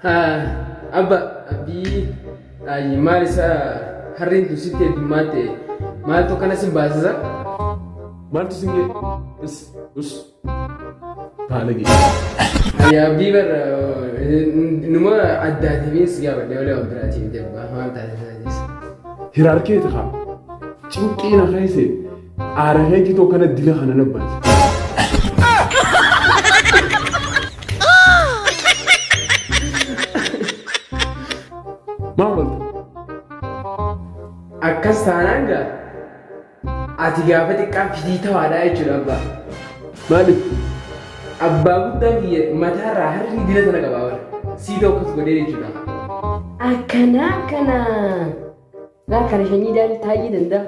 Abba abbii ayyi maal isa harreen tun sitti heddummaatti maaltu akkana sin baasisa? Maaltu sin ga'e? Us us. Baalagee. Ayyi abbii bar numa addaatiifin si gaafadhe malee waan biraatii miti abbaa maal taate taates. Hiraarkeeti kaa. Cinqii na keesse aara keetii tokko kana dila kana na baase. Maal walta? Akkas taanaan gaa ati gaafa xiqqaa fitii tawaadhaa jechuudha abbaa. Maaliif? Abbaa guddaan kiyya mataarraa harrii dila tana qabaa bara. Sii ta'u akkas godhee jechuudha. Akkana akkana. Laa kana shanyii daal taa'ii danda'a.